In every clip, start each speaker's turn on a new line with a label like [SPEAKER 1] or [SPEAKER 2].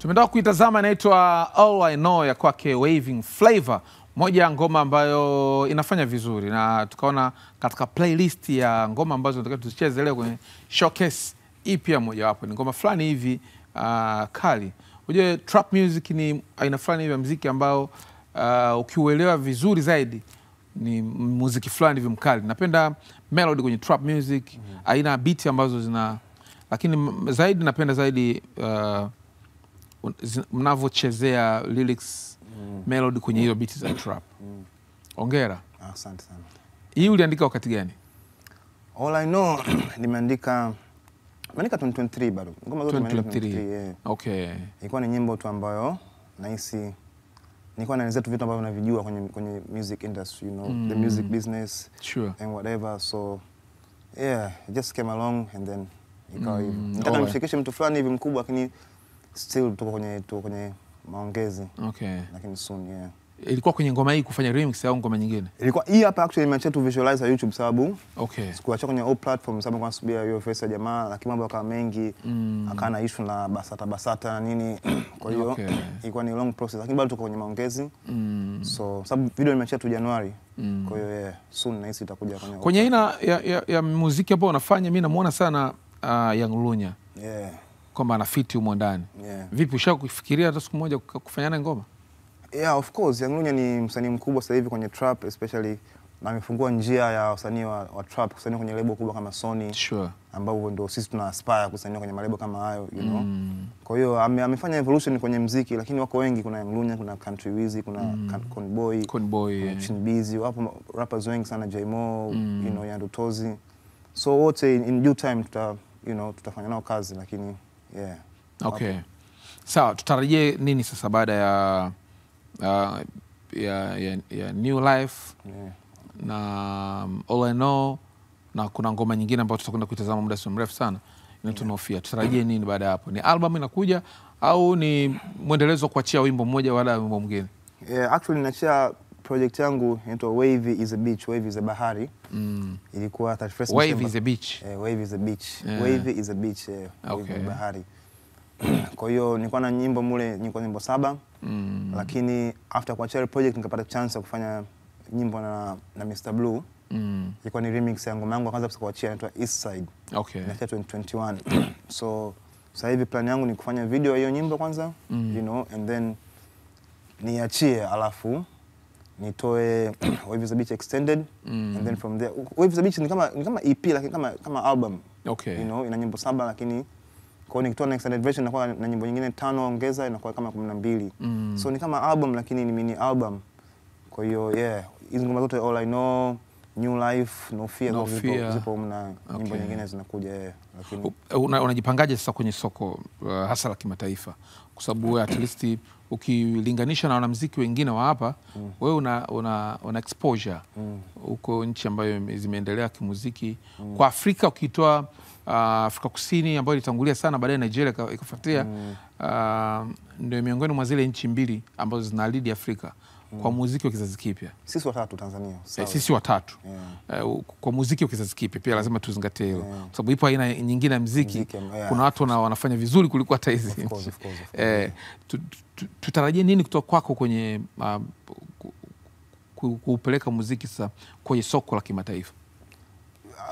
[SPEAKER 1] Tumetoka kuitazama inaitwa All I Know ya kwake Waving Flavor, moja ya ngoma ambayo inafanya vizuri na tukaona katika playlist ya ngoma ambazo tunataka tuzicheze leo kwenye showcase, hii pia mojawapo ni ngoma fulani hivi kali. Unajua trap music ni aina fulani hivi ya muziki ambao ukiuelewa vizuri zaidi ni muziki fulani hivi mkali. Napenda melody kwenye trap music, aina ya beat ambazo zina, lakini zaidi napenda zaidi mnavochezea lyrics, melody kwenye hiyo beat za trap. Hongera.
[SPEAKER 2] Asante sana.
[SPEAKER 1] Hii uliandika wakati gani?
[SPEAKER 2] All I Know nimeandika 2023 bado. Ngoma zote nimeandika 2023. Yeah.
[SPEAKER 1] Okay.
[SPEAKER 2] Ilikuwa ni nyimbo tu ambayo nahisi nilikuwa naelezea tu vitu ambavyo navijua kwenye music industry, you know, the music business,
[SPEAKER 1] sure,
[SPEAKER 2] and whatever. So yeah, it just came along and then ikawa hivyo. Nataka nimshirikishe mtu fulani hivi mkubwa, lakini still tuko kwenye maongezi.
[SPEAKER 1] Okay.
[SPEAKER 2] Lakini soon, yeah.
[SPEAKER 1] Ilikuwa kwenye ngoma hii kufanya remix au ngoma nyingine?
[SPEAKER 2] Ilikuwa hii hapa actually nimeacha tu visualizer YouTube sababu.
[SPEAKER 1] Okay.
[SPEAKER 2] Sikuacha kwenye all platforms sababu kwa subiria hiyo face ya jamaa, lakini mambo yakawa mengi, akawa na issue na basata na nini. Kwa hiyo ilikuwa ni long process, lakini bado tuko kwenye maongezi. So sababu video nimeacha tu Januari. Kwa hiyo yeah, soon nahisi itakuja
[SPEAKER 1] kwenye aina ya muziki ambao unafanya. Mimi namuona sana Young Lunya.
[SPEAKER 2] Yeah.
[SPEAKER 1] Kwamba ana fit humo ndani.
[SPEAKER 2] Yeah.
[SPEAKER 1] Vipi ushakufikiria hata siku moja kufanyana ngoma?
[SPEAKER 2] Yeah, of course. Young Lunya ni msanii mkubwa sasa hivi kwenye trap especially, na amefungua njia ya wasanii wa trap kusanii kwenye lebo kubwa kama Sony.
[SPEAKER 1] Sure.
[SPEAKER 2] Ambao ndio sisi tuna aspire kusanii kwenye malebo kama hayo, you know. Kwa hiyo amefanya evolution kwenye muziki, lakini wako wengi, kuna Young Lunya, kuna Country Wizzy, kuna Conboy,
[SPEAKER 1] Conboy,
[SPEAKER 2] Chinbizi, wapo rappers wengi sana, Jmo, you know, Yando Tozi. So wote in due time tuta, you know, tutafanya nao kazi, lakini yeah.
[SPEAKER 1] Okay. Sawa, tutarajie nini sasa baada ya New Life,
[SPEAKER 2] yeah,
[SPEAKER 1] na All I Know, na kuna ngoma nyingine ambayo tutakwenda kuitazama muda si mrefu sana inaitwa No Fear. Tutarajie nini baada ya hapo? Ni album inakuja au ni mwendelezo kuachia wimbo mmoja wala wimbo mwingine?
[SPEAKER 2] Yeah, actually naachia project yangu inaitwa Wave is a Beach, Wave is a Bahari. Ilikuwa 31st
[SPEAKER 1] Wave is a Beach.
[SPEAKER 2] Wave is a Beach.
[SPEAKER 1] Yeah.
[SPEAKER 2] Wave is a Beach,
[SPEAKER 1] okay.
[SPEAKER 2] Wave Bahari. Kwa hiyo nilikuwa na nyimbo mule, nilikuwa nyimbo 7. Lakini after kuachia project nikapata chance ya kufanya nyimbo na Mr Blue. Ilikuwa ni remix ya ngoma yangu kwanza kuachia inaitwa East Side.
[SPEAKER 1] Okay.
[SPEAKER 2] Na 2021. So sasa hivi plan yangu ni kufanya video hiyo nyimbo kwanza, you know, and then niachie alafu nitoe Wave is a Beach extended, and then from there Wave is a Beach ni kama EP, lakini kama album.
[SPEAKER 1] Okay.
[SPEAKER 2] You know, ina nyimbo 7, lakini kwa hiyo nikitoa na extended version inakuwa na nyimbo nyingine 5 ongeza inakuwa kama 12. So ni kama album lakini ni mini album. Kwa hiyo yeah, hizo ngoma zote All I Know, New Life, No Fear,
[SPEAKER 1] No Fear,
[SPEAKER 2] zipo na nyimbo nyingine zinakuja, yeah. Lakini
[SPEAKER 1] unajipangaje sasa kwenye soko hasa la kimataifa? Kwa sababu wewe at least ukilinganisha na wanamuziki wengine wa hapa, wewe una exposure huko nchi ambayo zimeendelea kimuziki. Kwa Afrika ukitoa Afrika Kusini ambayo ilitangulia sana, baadaye Nigeria ikafuatia, ndio miongoni mwa zile nchi mbili ambazo zina lead Afrika kwa muziki wa kizazi kipya.
[SPEAKER 2] Sisi watatu Tanzania.
[SPEAKER 1] Sisi watatu.
[SPEAKER 2] Yeah.
[SPEAKER 1] Kwa muziki wa kizazi kipya pia lazima tuzingatie hilo. Kwa sababu ipo aina nyingine ya muziki, kuna watu wanafanya vizuri kuliko hata hizi.
[SPEAKER 2] Of course, of course, of course.
[SPEAKER 1] Tutarajie nini kutoka kwako kwenye kupeleka muziki sasa kwenye soko la kimataifa?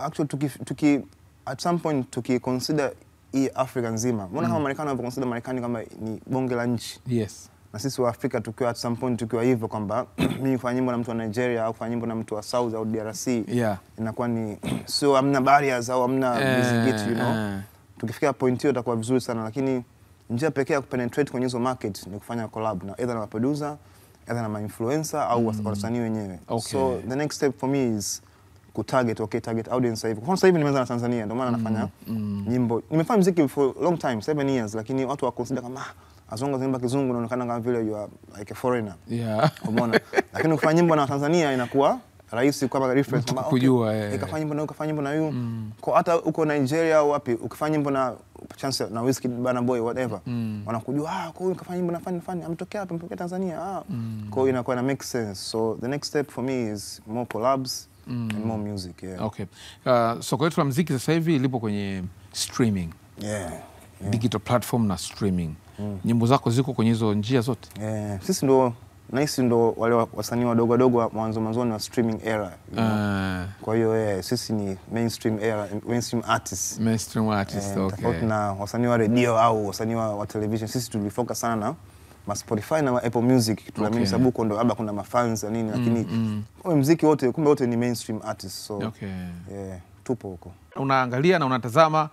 [SPEAKER 2] Actually tuki at some point tuki consider hii Afrika nzima. Mbona kama Marekani wanavyo consider Marekani kama ni bonge la nchi?
[SPEAKER 1] Yes.
[SPEAKER 2] Na sisi wa Afrika tukiwa at some point tukiwa hivyo kwamba mimi kufanya nyimbo na mtu wa Nigeria au kufanya nyimbo na mtu wa South au DRC,
[SPEAKER 1] yeah,
[SPEAKER 2] inakuwa ni sio, hamna barriers au hamna vizingiti, you know. Tukifikia point hiyo itakuwa vizuri sana, lakini njia pekee ya kupenetrate kwenye hizo market ni kufanya collab na either na producer, either na influencer au wasanii wenyewe.
[SPEAKER 1] Okay.
[SPEAKER 2] So the next step for me is ku target, okay, target audience sasa hivi. Kwa sasa hivi nimeanza na Tanzania, ndio maana nafanya nyimbo. Nimefanya muziki for long time, 7 years, lakini watu wa consider kama as long as unaimba kizungu unaonekana kama vile you are like a foreigner.
[SPEAKER 1] Yeah.
[SPEAKER 2] Umeona? Lakini ukifanya nyimbo na Tanzania inakuwa rahisi kama reference kama
[SPEAKER 1] kujua, okay,
[SPEAKER 2] nikafanya nyimbo na ukafanya nyimbo na huyu. Kwa hata uko Nigeria au wapi ukifanya nyimbo na chance na Wizkid, Burna Boy, whatever, wanakujua, kwa hiyo ukafanya nyimbo na fani ametokea hapa, ametokea Tanzania. Kwa hiyo inakuwa na make sense. So the next step for me is more collabs and more music, yeah.
[SPEAKER 1] Okay. Soko letu la muziki sasa hivi lipo kwenye streaming.
[SPEAKER 2] Yeah.
[SPEAKER 1] Digital platform na streaming. Nyimbo zako ziko kwenye hizo njia zote?
[SPEAKER 2] Sisi ndo nahisi ndo wale wasanii wadogo wadogo mwanzo mwanzoni wa streaming era, you know? Kwa hiyo sisi ni mainstream era, mainstream artists.
[SPEAKER 1] Mainstream artists, okay.
[SPEAKER 2] Tofauti na wasanii wa radio au wasanii wa television, sisi tulifocus sana na ma Spotify na ma Apple Music. Tunaamini sababu huko ndo labda kuna mafans na nini, lakini kumbe muziki wote, kumbe wote ni mainstream artists. So tupo huko.
[SPEAKER 1] Unaangalia na unatazama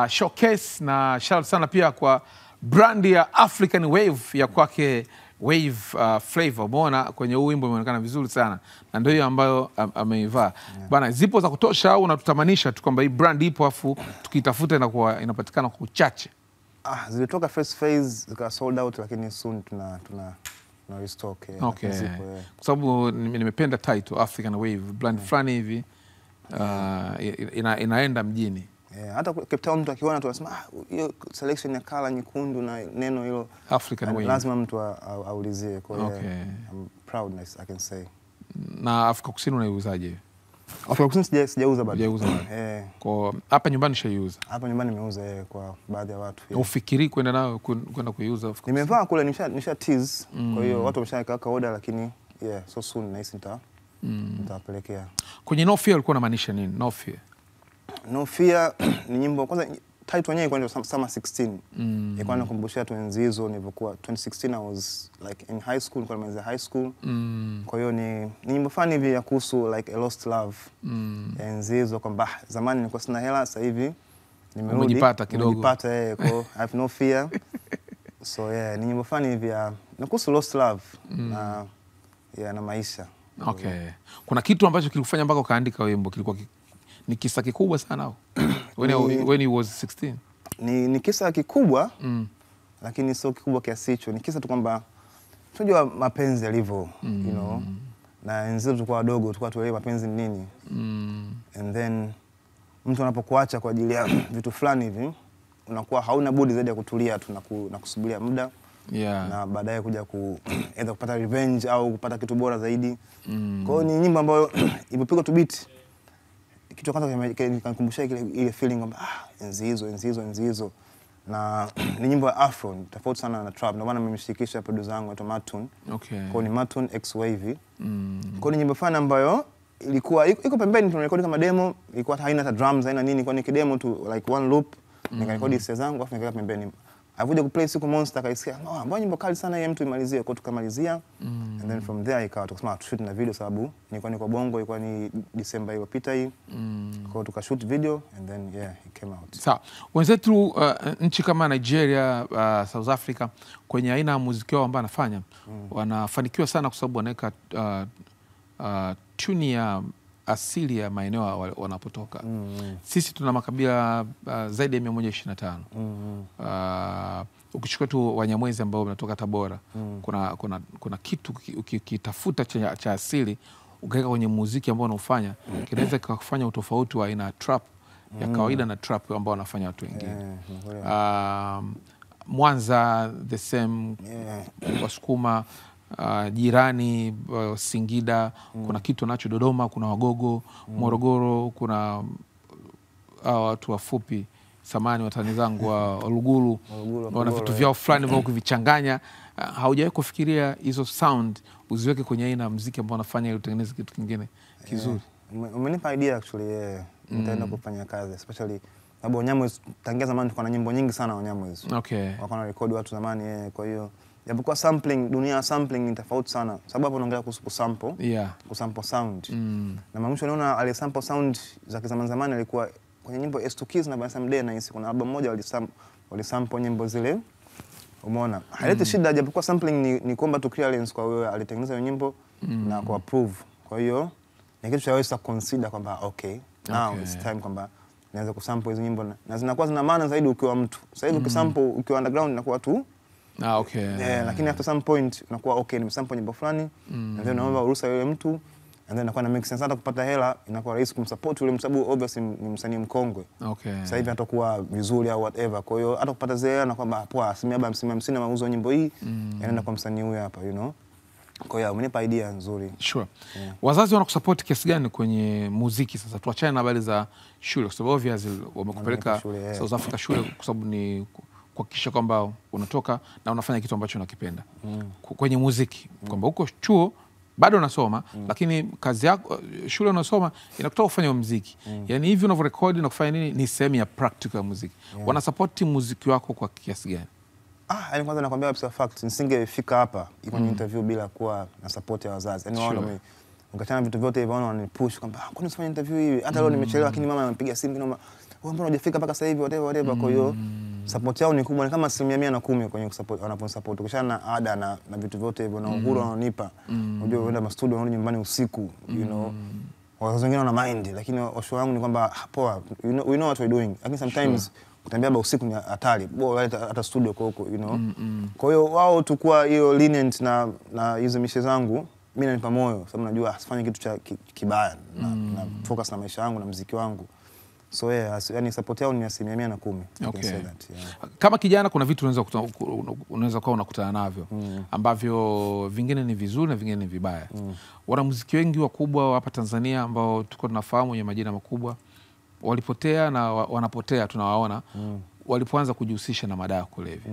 [SPEAKER 1] showcase, na shout sana pia kwa brand ya African Wave ya kwake Wave Flavor. Umeona kwenye huu wimbo imeonekana vizuri sana, na ndio hiyo ambayo ameivaa. Bana, zipo za kutosha au unatutamanisha tu kwamba hii brand ipo afu tukitafuta inakuwa inapatikana kwa uchache?
[SPEAKER 2] Zilitoka first phase zika sold out, lakini soon tuna restock. Zipo,
[SPEAKER 1] Kwa sababu nimependa title African Wave, brand fulani hivi inaenda mjini.
[SPEAKER 2] Hata Cape Town mtu akiona tu anasema hiyo selection ya color nyekundu na neno hilo
[SPEAKER 1] African Wave,
[SPEAKER 2] lazima mtu aulizie. Kwa hiyo I'm proud, I can say.
[SPEAKER 1] Na Afrika Kusini unaiuzaje?
[SPEAKER 2] Afrika Kusini sijauza bado.
[SPEAKER 1] Sijauza bado. Kwa hapa nyumbani shaiuza.
[SPEAKER 2] Hapa nyumbani nimeuza kwa baadhi ya watu.
[SPEAKER 1] Ufikiri kwenda nayo kwenda kuiuza Afrika Kusini?
[SPEAKER 2] Nimevaa kule, nisha tease. Kwa hiyo watu wameshaweka order, lakini so soon nahisi nitawapelekea.
[SPEAKER 1] Kwenye No Fear ulikuwa unamaanisha nini? No Fear.
[SPEAKER 2] No Fear ni nyimbo kwanza, title yenyewe ilikuwa Summer 16. Ilikuwa inakumbushia tu enzi hizo nilivyokuwa 2016, I was like in high school, nilikuwa nimaliza high school. Kwa hiyo ni nyimbo fulani hivi ya kuhusu like a lost love. Enzi hizo kwamba zamani nilikuwa sina hela, sasa hivi nimerudi.
[SPEAKER 1] Umejipata kidogo.
[SPEAKER 2] Nimejipata, kwa I have no fear. So ni nyimbo fulani hivi ya kuhusu lost love na na maisha.
[SPEAKER 1] Okay. Kuna kitu ambacho kilikufanya mpaka ukaandika wimbo, kilikuwa ni kisa kikubwa sana au? When he was 16.
[SPEAKER 2] Ni kisa kikubwa, lakini sio kikubwa kiasi hicho. Ni kisa tu kwamba tunajua mapenzi yalivyo, you know. Na enzi tulikuwa wadogo, tulikuwa tuelewe mapenzi ni nini. And then mtu anapokuacha kwa ajili ya vitu fulani hivi, unakuwa hauna budi zaidi ya kutulia tu na kusubiria muda. Na baadaye kuja either kupata revenge au kupata kitu bora zaidi. Kwa hiyo ni nyimbo ambayo ilipigwa tu beat, kitu kwanza kinanikumbusha ile feeling kwamba enzi hizo, enzi hizo, enzi hizo. Na ni nyimbo ya Afro, tofauti sana na trap. Ndio maana nimemshirikisha producer wangu anaitwa Matun. Kwa hiyo ni Matun X Wavy. Kwa hiyo ni nyimbo fulani ambayo ilikuwa iko pembeni, tunarekodi kama demo, ilikuwa haina hata drums, haina nini, kwa ni kidemo tu like one loop. Nikarekodi hisia zangu afu nikaweka pembeni. Alikuja kuplay siku Monster akaisikia, mbona nyimbo kali sana hii, mtu imalizie. Kwa tukamalizia. And then from there ikawa tukasema tushoot na video, sababu nilikuwa niko Bongo, ilikuwa ni December iliyopita hii. Kwa tukashoot video and then it came out.
[SPEAKER 1] Sawa. Wenzetu nchi kama Nigeria, South Africa, kwenye aina ya muziki wao ambao wanafanya, wanafanikiwa sana kwa sababu wanaweka tune ya asili ya maeneo wanapotoka. Sisi tuna makabila zaidi ya 125. Ukichukua tu Wanyamwezi ambao wanatoka Tabora, kuna kitu ukitafuta cha asili ukaweka kwenye muziki ambao unaofanya, kinaweza kukufanya utofauti wa aina trap ya kawaida na trap ambao wanafanya watu wengine. Mwanza the same, Wasukuma, jirani Singida, kuna kitu nacho Dodoma, kuna Wagogo, Morogoro, kuna watu wafupi samani watani zangu wa Luguru, wana vitu vyao fulani ambao ukivichanganya. Haujawahi kufikiria hizo sound uziweke kwenye aina ya muziki ambao wanafanya ili utengeneze kitu kingine kizuri?
[SPEAKER 2] Umenipa idea actually, nitaenda kufanya kazi, especially sababu Wanyamwezi tangia zamani tulikuwa na nyimbo nyingi sana Wanyamwezi. Walikuwa na rekodi watu zamani, kwa hiyo japokuwa sampling, dunia ya sampling ni tofauti sana. Sababu hapo unaongelea kuhusu kusample, kusample sound. Na mwisho naona alisample sound za kizamani zamani alikuwa kwenye nyimbo S2 Keys na Vanessa Mdee, na hisi kuna album moja walisample nyimbo zile. Umeona? Haileti shida, japokuwa sampling ni kwamba tu clearance kwa wewe alitengeneza hiyo nyimbo na ku approve. Kwa hiyo ni kitu cha wewe consider kwamba okay, now it's time kwamba nianze kusample hizo nyimbo, na zinakuwa zina maana zaidi ukiwa mtu. Sasa hivi ukisample ukiwa underground inakuwa tu lakini after some point unakuwa okay, nimesample nyimbo fulani, and then unaomba ruhusa yule mtu, and then inakuwa na make sense. Hata kupata hela inakuwa rahisi kumsupport yule, sababu obviously ni msanii mkongwe. Sasa hivi hatakuwa vizuri au whatever. Kwa hiyo hata kupata zile hela na kwamba poa, asilimia 50 mauzo nyimbo hii inaenda kwa msanii huyu hapa, you know. Kwa hiyo umenipa idea nzuri.
[SPEAKER 1] Sure. Wazazi wanakusupport kiasi gani kwenye muziki sasa? Tuachane na habari za shule kwa sababu obviously wamekupeleka South Africa shule kwa sababu ni kuhakikisha kwamba unatoka na unafanya kitu ambacho unakipenda kwenye muziki, kwamba uko chuo bado unasoma, lakini kazi yako shule unasoma inakutoa kufanya muziki. Yaani hivi unavyorekodi na kufanya nini ni sehemu ya practical ya muziki. Wanasupport muziki wako kwa kiasi gani?
[SPEAKER 2] Yaani kwanza nakwambia kabisa fact, nisingefika hapa kwenye interview bila kuwa na support ya wazazi. Yaani wao ukachana vitu vyote hivyo wananipush kwamba kwani usifanye interview hivi? Hata leo nimechelewa lakini mama ananipigia simu kinoma, wewe mbona hujafika mpaka sasa hivi, whatever whatever. Kwa hiyo support yao ni kubwa, ni kama 110% kwenye support wanaponisupport. Ukishana na ada na vitu vyote hivyo na uhuru wanaonipa. Unajua unaenda ma studio unarudi nyumbani usiku, you know. Wazazi wengine wana mind, lakini osho wangu ni kwamba poa, you know, we know what we're doing. Lakini sometimes kutembea ba usiku ni hatari. Bora hata studio kwa huko, you know. Kwa hiyo wao tukua hiyo lenient na hizo mishe zangu, mimi nanipa moyo sababu najua asifanye kitu cha kibaya na focus na maisha yangu na muziki wangu. So yeah, yani support yao ni 110%.
[SPEAKER 1] Okay. Say that, yeah. Kama kijana kuna vitu unaweza kuwa unakutana navyo ambavyo vingine ni vizuri na vingine ni vibaya. Wanamuziki wengi wakubwa hapa Tanzania ambao tuko tunafahamu wenye majina makubwa walipotea na wanapotea, tunawaona walipoanza kujihusisha na madawa ya kulevya.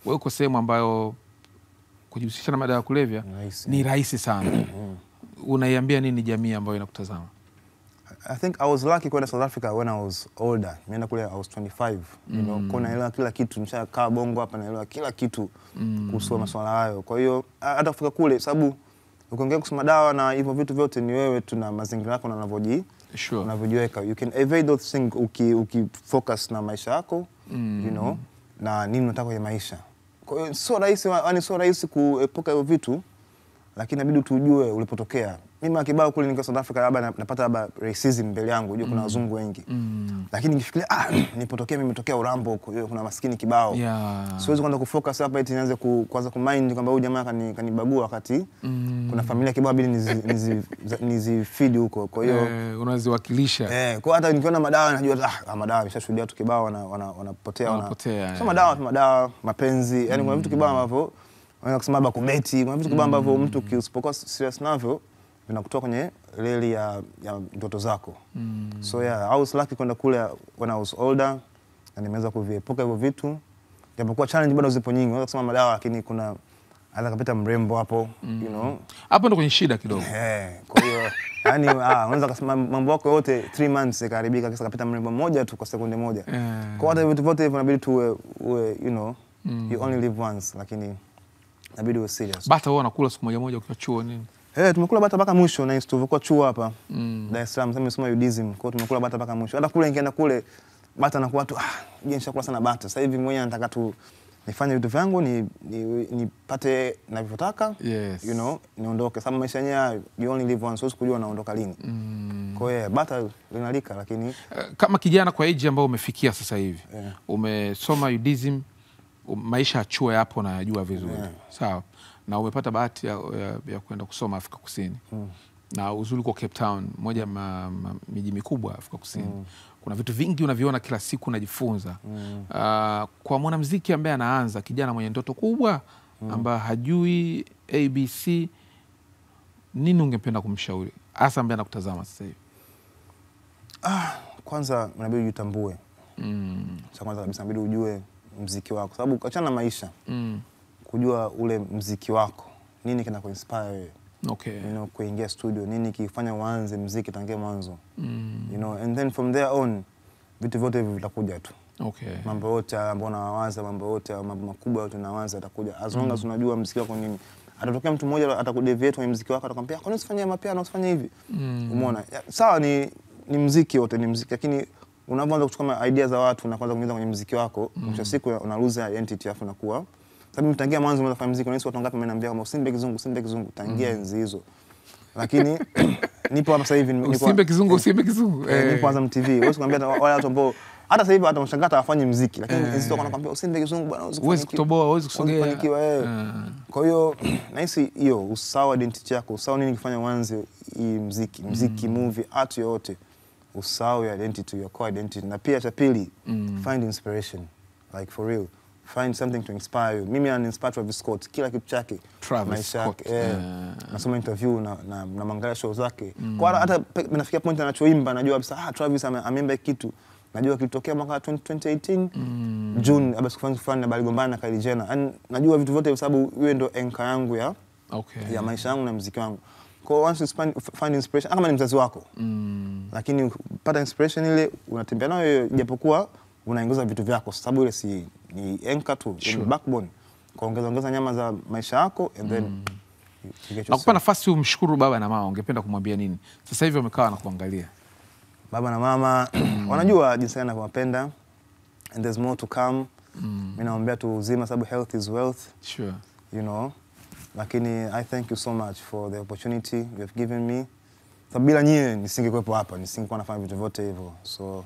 [SPEAKER 1] Wewe uko sehemu ambayo kujihusisha na madawa ya kulevya ni rahisi sana. Unaiambia nini jamii ambayo inakutazama?
[SPEAKER 2] I think I was lucky kwenda South Africa when I was older. Nimeenda kule I was 25, you know, kwa naelewa kila kitu, nishakaa Bongo hapa naelewa kila kitu kuhusu masuala hayo. Kwa hiyo hata kufika kule sababu ukiongea kuhusu madawa na hivyo vitu vyote ni wewe tu na mazingira yako na unavyojiweka. You can evade those things uki focus na maisha yako, you know, na nini unataka kwenye maisha. Kwa hiyo sio rahisi, yani sio rahisi kuepuka hivyo vitu, lakini inabidi tujue ulipotokea. Mimi kibao kule niko South Africa labda napata labda racism mbele yangu, unajua kuna wazungu wengi. Lakini nikifikiria nilipotokea mimi nimetokea Urambo huko, kuna maskini kibao. Siwezi kwanza kufocus hapa eti nianze kuanza kumind kwamba huyu jamaa kanibagua wakati kuna familia kibao bidi nizifeed huko. Kwa hiyo
[SPEAKER 1] unaziwakilisha.
[SPEAKER 2] Kwa hata nikiona madawa najua madawa nimeshashuhudia watu kibao wanapotea wana. Sio madawa tu, madawa, mapenzi, yani kuna vitu kibao ambavyo unaweza kusema baba kubeti, kuna vitu kibao ambavyo mtu usipokuwa serious navyo vinakutoa kwenye reli ya ndoto zako. So yeah, I was lucky kwenda kule when I was older na nimeweza kuviepuka hivyo vitu. Japokuwa challenge bado zipo nyingi. Unaweza kusema madawa lakini kuna anaweza kapita mrembo hapo, you know.
[SPEAKER 1] Hapo ndo kwenye shida kidogo.
[SPEAKER 2] Kwa hiyo yani unaweza kusema mambo yako yote 3 months ikaharibika kisa kapita mrembo mmoja tu kwa sekunde moja. Kwa hata vitu vyote hivyo inabidi tu uwe, you know, you only live once, lakini inabidi uwe serious.
[SPEAKER 1] Bata wewe unakula siku moja moja ukiwa chuo nini?
[SPEAKER 2] Tumekula bata mpaka mwisho na tulivyokuwa chuo hapa Dar es Salaam, sasa nimesoma UDSM, kwa hiyo tumekula bata mpaka mwisho. Hata kule nikienda kule bata nakuwa tu je, nishakula sana bata. Sasa hivi mwenyewe nataka tu nifanye vitu vyangu nipate ninavyotaka. You know, niondoke. Sababu maisha yenyewe you only live once, huwezi kujua unaondoka lini. Kwa hiyo bata linalika lakini
[SPEAKER 1] kama kijana kwa age ambayo umefikia sasa hivi, umesoma UDSM, maisha ya chuo yapo na yajua vizuri. Sawa. Na umepata bahati ya kwenda kusoma Afrika Kusini. Na uzuri kwa Cape Town, moja miji mikubwa Afrika Kusini. Kuna vitu vingi unaviona kila siku unajifunza. Kwa mwanamuziki ambaye anaanza, kijana mwenye ndoto kubwa ambaye hajui ABC, nini ungependa kumshauri? Hasa ambaye anakutazama sasa hivi.
[SPEAKER 2] Kwanza inabidi ujitambue. Cha kwanza kabisa inabidi ujue muziki wako, sababu achana na maisha. Kujua ule muziki wako, nini kinakuinspire wewe.
[SPEAKER 1] Okay.
[SPEAKER 2] You know, kuingia studio, nini kifanya uanze muziki tangia mwanzo. You know, and then from there on vitu vyote hivi vitakuja tu.
[SPEAKER 1] Okay.
[SPEAKER 2] Mambo yote ambayo unawaza, mambo yote mambo makubwa yote unawaza yatakuja. As long as unajua muziki wako nini. Atatokea mtu mmoja atakudeviate kwenye muziki wako, atakwambia kwa nini usifanye mapiano, usifanye hivi. Umeona? Sawa, ni muziki wote ni muziki, lakini unapoanza kuchukua idea za watu na kuanza kuingiza kwenye muziki wako, mwisho siku una lose identity afu unakuwa. Sababu mtangia mwanzo mwanzo kufanya muziki, unahisi watu wangapi wameniambia kama usimbe kizungu, usimbe kizungu, tangia enzi hizo. Lakini nipo hapa sasa hivi niko
[SPEAKER 1] usimbe kizungu, usimbe kizungu.
[SPEAKER 2] Nipo Azam TV. Wewe usikwambia wale watu ambao hata sasa hivi hata mshangaa hawafanyi muziki, lakini enzi hizo wanakuambia usimbe kizungu bwana,
[SPEAKER 1] huwezi kutoboa, huwezi kusogea.
[SPEAKER 2] Kwa hiyo nahisi hiyo usawa identity yako, usawa nini kifanya uanze hii muziki, muziki, movie, art yote. Usawa your identity, your core identity. Na pia cha pili, find inspiration, like for real. Find something to inspire you. Mimi an inspired Travis Scott, kila kitu chake, maisha yake. Nasoma interview na mwangalia show zake. Kwa hata nafikia point anachoimba najua kabisa Travis ameimba kitu. Najua kilitokea mwaka 2018 June, labda siku fulani na baligombana na Kylie Jenner. And najua vitu vyote kwa sababu hiyo ndio anchor yangu ya ya maisha yangu na muziki wangu. Kwa once you find inspiration, kama ni mzazi wako. Lakini ukipata inspiration ile unatembea nayo, japokuwa unaongeza vitu vyako sababu ile si ni anchor tu, ni backbone. Kwa ongeza nyama za maisha yako and then you get.
[SPEAKER 1] Nakupa nafasi umshukuru baba na mama, ungependa kumwambia nini? Sasa hivi wamekaa na kuangalia.
[SPEAKER 2] Baba na mama wanajua jinsi gani navyowapenda and there's more to come. Mimi naombea tu uzima sababu health is wealth.
[SPEAKER 1] Sure.
[SPEAKER 2] You know. Lakini I thank you so much for the opportunity you have given me. Sababu bila nyie nisingekuwepo hapa, nisingekuwa nafanya vitu vyote hivyo. So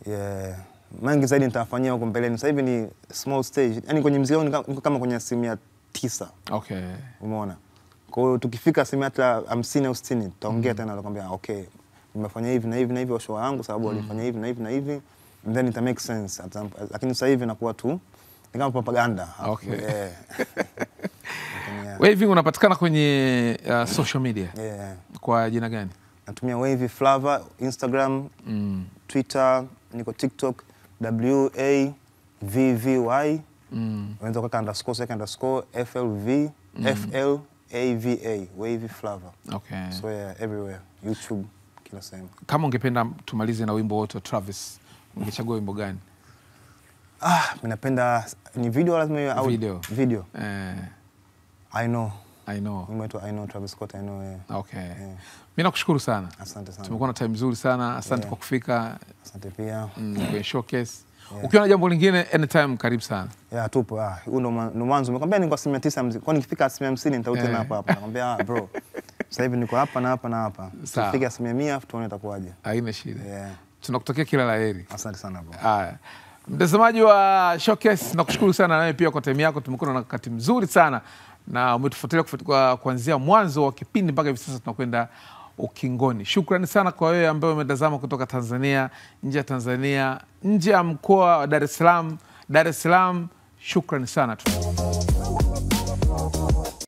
[SPEAKER 2] yeah, mengi zaidi nitawafanyia huko mbeleni. Sasa hivi ni small stage. Yaani kwenye muziki wangu niko kama kwenye 9%.
[SPEAKER 1] Okay.
[SPEAKER 2] Umeona? Kwa hiyo tukifika hata 50 au 60 tutaongea tena, nakwambia okay, nimefanya hivi na hivi na hivi wa show yangu sababu walifanya hivi na hivi na hivi, and then it makes sense. Lakini sasa hivi inakuwa tu ni kama propaganda.
[SPEAKER 1] Okay.
[SPEAKER 2] Yeah. Lakini, yeah.
[SPEAKER 1] Wavy unapatikana kwenye social media kwa jina gani?
[SPEAKER 2] Natumia Wavy Flava Instagram, Twitter, niko TikTok WAVVY. Unaweza kuweka underscore, weka underscore FLV FLAVA, Wavy Flava.
[SPEAKER 1] Okay.
[SPEAKER 2] So yeah, everywhere, YouTube, kila sehemu.
[SPEAKER 1] Kama ungependa tumalize na wimbo wote wa Travis, ungechagua wimbo gani?
[SPEAKER 2] Mimi napenda ni video lazima iwe au
[SPEAKER 1] Video.
[SPEAKER 2] Video. I know.
[SPEAKER 1] I know.
[SPEAKER 2] Wimbo wetu I know, Travis Scott I know. Yeah.
[SPEAKER 1] Okay. Mimi nakushukuru sana.
[SPEAKER 2] Asante sana.
[SPEAKER 1] Tumekuwa na time nzuri sana. Asante kwa kufika
[SPEAKER 2] Asante pia.
[SPEAKER 1] Kwenye showcase. Ukiwa na jambo lingine anytime, karibu sana.
[SPEAKER 2] Yeah, tupo. Huu ndo mwanzo. Nimekwambia niko 9% muziki. Kwa nikifika 50% nitarudi tena hapa hapa. Nakwambia bro, sasa hivi niko hapa na hapa na hapa.
[SPEAKER 1] Sawa.
[SPEAKER 2] Tukifika 100% tuone itakuwaje.
[SPEAKER 1] Haina shida.
[SPEAKER 2] Yeah.
[SPEAKER 1] Tunakutakia kila la heri.
[SPEAKER 2] Asante sana bro.
[SPEAKER 1] Haya. Mtazamaji wa Showcase, nakushukuru sana nawe pia kwa time yako. Tumekuwa na wakati mzuri sana na umetufuatilia kuanzia mwanzo wa kipindi mpaka hivi sasa tunakwenda ukingoni. Shukrani sana kwa wewe ambaye umetazama kutoka Tanzania, nje ya Tanzania, nje ya mkoa wa Dar es Salaam, Dar es Salaam. Shukrani sana.